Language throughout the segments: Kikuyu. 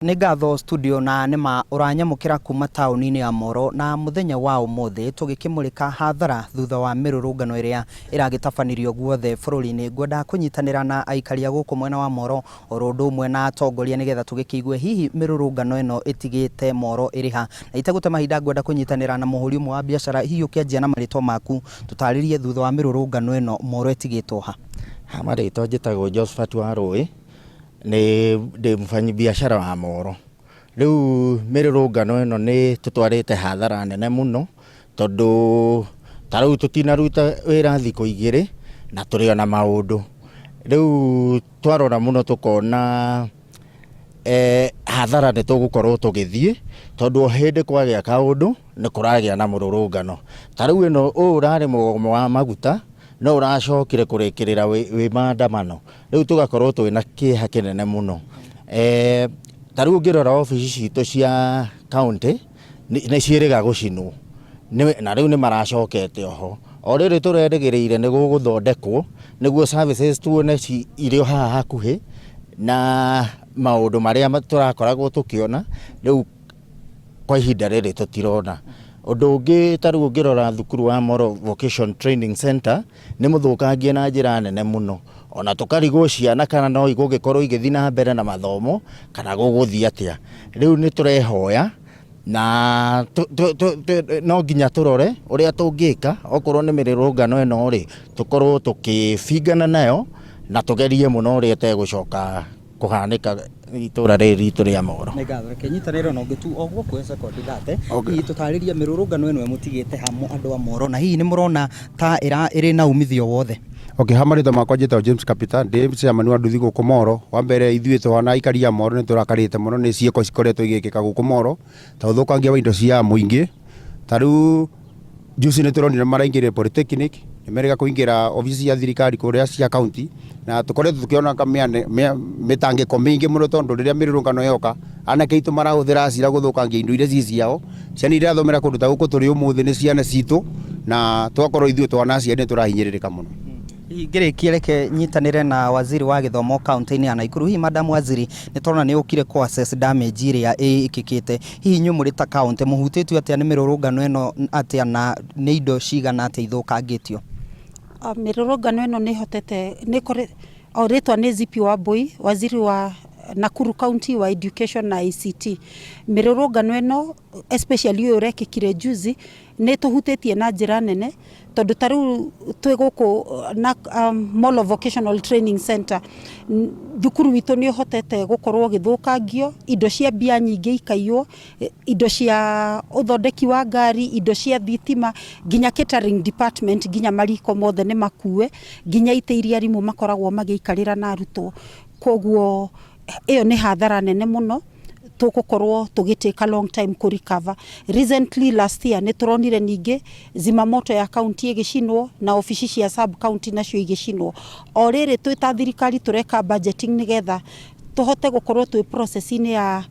Nĩ ngatho studio na nĩma ũranyamũkĩra kuma taũni-inĩ ya Moro na mũthenya wa ũmũthĩ tũgĩkĩmũrĩka hathara thutha wa mĩrũrũngano ĩrĩa ĩragĩtabanirio guothe bũrũri-inĩ. Ngwenda kũnyitanĩra na aikari a gũkũ mwena wa Moro oro ũndũ ũmwe na atongoria nĩgetha tũgĩkĩigue hihi mĩrũrũngano ĩno ĩtigĩte Moro ĩrĩ ha. Na itegũte mahinda ngwenda kũnyitanĩra na mũhũri ũmwe wa biacara, hihi ũkĩanjia na marĩtwa maku tũtarĩrie thutha wa mĩrũrũngano ĩno Moro ĩtigĩtwo ha. Ha marĩtwa njĩtagwo Josphat Warũĩ. Nĩ ndĩ mũbanyi biacara wa Moro. Rĩu mĩrũrũngano ĩno nĩ ĩtũtwarĩte hathara nene mũno, tondũ ta rĩu tũtinaruta wĩra thikũ igĩrĩ na tũrĩ o na maũndũ. Rĩu twarora mũno tũkona hathara nĩ tũgũkorwo tũgĩthiĩ, tondũ o hĩndĩ kwagĩa kaũndũ nĩ kũragĩa na mũrũrũngano. Ta rĩu ĩno ũyũ ũrarĩ mũgomo wa maguta, no ũracokire kũrĩkĩrĩra wĩ maandamano. Rĩu tũgakorwo twĩna kĩeha kĩnene mũno. Ta rĩu ũngĩrora obici citũ cia county nĩ ciĩrĩga gũcinwo na rĩu nĩ maracokete oho. O rĩrĩ tũrerĩgĩrĩire nĩ gũgũthondekwo nĩguo services tuone irĩ o haha hakuhĩ na maũndũ marĩa tũrakoragwo tũkĩona rĩu kwa ihinda rĩrĩ tũtirona. Ũndũ ũngĩ ta rĩu ũngĩrora thukuru wa Moro Vocation Training Center nĩ mũthũkangie na njĩra nene mũno, ona tũkarigwo ciana kana no igũgĩkorwo igĩthiĩ na mbere na mathomo kana gũgũthiĩ atĩa. Rĩu nĩ tũrehoya na no nginya tũrore ũrĩa tũngĩka okorwo nĩ mĩrũrũngano ĩno rĩ, tũkorwo tũkĩbingana nayo na tũgerie mũno ũrĩa ĩtegũcoka kũhanĩka itũra rĩrĩ ritũ rĩa Moro. Nĩ ngatho, reke nyitanĩre ona ũngĩ tu o gũkũ sekondi thate. Hihi tũtarĩrie mĩrũrũngano ĩno ĩmũtigĩte ha andũ a Moro na hihi nĩ mũrona ta ĩrĩ na umithio wothe? Okay, ha marĩtwa makwa njĩtagwo James Kapita, ndĩ chairman wa nduthi gũkũ Moro. Wa mbere ithuĩ tũhana aikari a Moro nĩ tũrakarĩte mũno nĩ ciĩko cikoretwo igĩkĩka gũkũ Moro, ta ũthũkangia wa indo cia mũingĩ. Ta rĩu juzi nĩ tũronire maraingĩrire Polytechnic, nĩ merĩga kũingĩra obici cia thirikari kũrĩa cia county, na tũkoretwo tũkĩona mĩtangĩko mĩingĩ mũno tondũ rĩrĩa mĩrũrũngano yoka, anake aitũ marahũthĩra hasira gũthũkangia indo iria ci ciao. Ciana iria irathomera kũndũ ta gũkũ tũrĩ ũmũthĩ nĩ ciana citũ, na tũgakorwo ithuĩ twana aciari nĩ tũrahinyĩrĩrĩka mũno. Hihi ngĩrĩkia reke nyitanĩre na waziri wa gĩthomo kaũntĩ-inĩ ya Nakuru. Hihi madam waziri, nĩ tũrona nĩ ũkire kũ assess damage ĩrĩa ĩkĩkĩte. Hihi inyuĩ mũrĩ ta kaũntĩ mũhutĩtio atĩa nĩ mĩrũrũngano ĩno atĩa na nĩ indo cigana atĩa ithũkangĩtio? Mĩrũrũngano ĩno nĩ ĩhotete, o rĩtwa nĩ Zippy Wambui, waziri wa Nakuru County wa Education na ICT. Mĩrũrũngano ĩno especially ũyũ ũrekĩkire juzi, nĩ ĩtũhutĩtie na njĩra nene, tondũ ta rĩu twĩ gũkũ na Molo Vocational Training Center, thukuru witũ nĩ ũhotete gũkorwo ũgĩthũkangio, indo cia mbia nyingĩ ikaiywo, indo cia ũthondeki wa ngari, indo cia thitima, nginya catering department, nginya mariko mothe nĩ makue, nginya itĩ iria arimũ makoragwo magĩikarĩra na arutwo. Koguo ĩyo nĩ hathara nene mũno tũgũkorwo tũgĩ take a long time kũ recover. Recently last year nĩ tũronire ningĩ zimamoto ya county ĩgĩcinwo na obici cia sub county nacio igĩcinwo. O rĩrĩ twĩ ta thirikari tũreka budgeting nĩgetha tũhote gũkorwo twĩ process-inĩ ya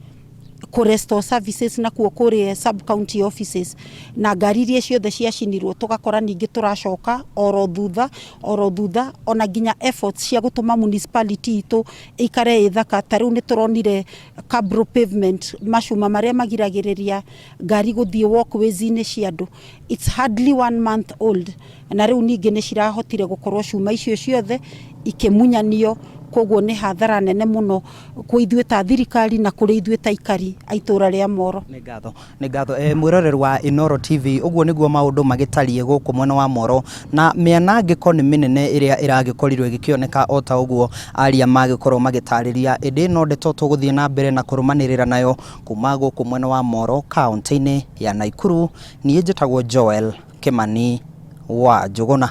kũ restore services nakuo kũrĩa sub county offices, na ngari iria ciothe ciacinirwo tũgakora ningĩ tũracoka oro thutha oro thutha, ona nginya efforts cia gũtũma municipality itũ ĩikare ĩ thaka. Ta rĩu nĩ tũronire cabro pavement, macuma marĩa magiragĩrĩria ngari gũthiĩ walkways-inĩ cia andũ, it's hardly one month old, na rĩu ningĩ nĩ cirahotire gũkorwo cuma icio ciothe ikĩmunyanio. Koguo nĩ hathara nene mũno kwĩ ithuĩ ta thirikari na kũrĩ ithuĩ ta aikari a itũra rĩa Moro. Nĩ ngatho, nĩ ngatho. Mwĩroreri wa Inooro TV, ũguo nĩguo maũndũ magĩtariĩ gũkũ mwena wa Moro, na mĩanangĩko nĩ mĩnene ĩrĩa ĩragĩkorirwo ĩgĩkĩoneka o ta ũguo aria magĩkorwo magĩtarĩria, ĩndĩ no ndeto tũgũthiĩ na mbere na kũrũmanĩrĩra nayo kuma gũkũ mwena wa Moro kaũntĩ-inĩ ya Nakuru. Niĩ njĩtagwo Joel Kĩmani wa Njũgũna.